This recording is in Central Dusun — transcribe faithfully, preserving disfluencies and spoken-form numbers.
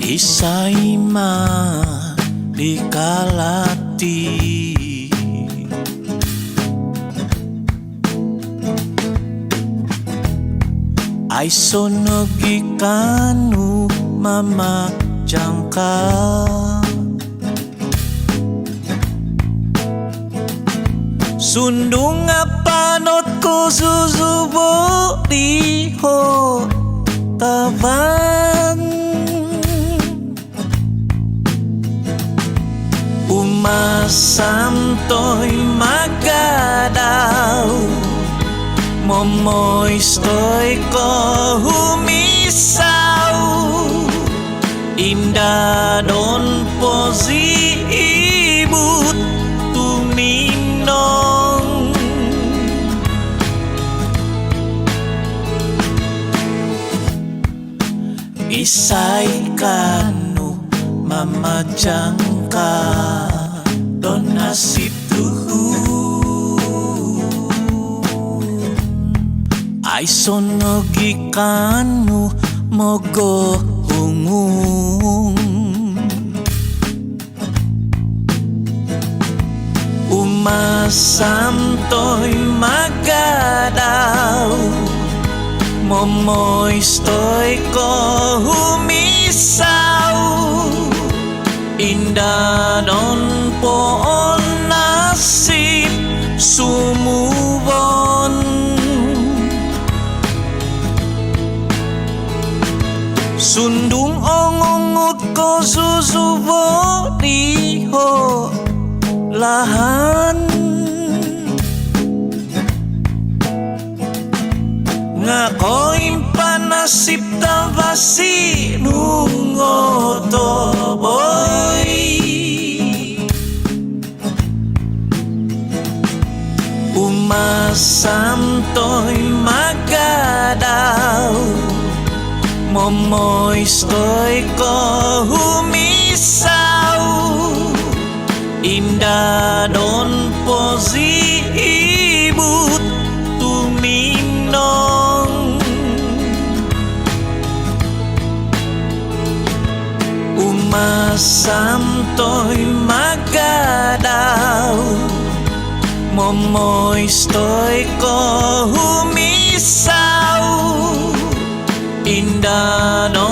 Isai ma di kalati. Aiso nogi kaanu mamajangka. Sundung apanot ko zuzubo diho tavan. Umasam toi magadau, momois toi ko humisau. Indadon po zi ibut tuminong. Isai kaanu mamajangka do nasib tuhun. Aiso nogi kaanu mogohungung. Umasam toi magadau, momois toi ko humisau. Indadon po o nasib sumuvon. Sundung ongungut ko zuzubo diho lahan. Nga koimpanasib tavasi nung otoboi. Umasam toi magadau, momois toi ko humisau. Indadon po zi ibut tuminong. Umasam toi magadau, momois toi ko humisau. Indadon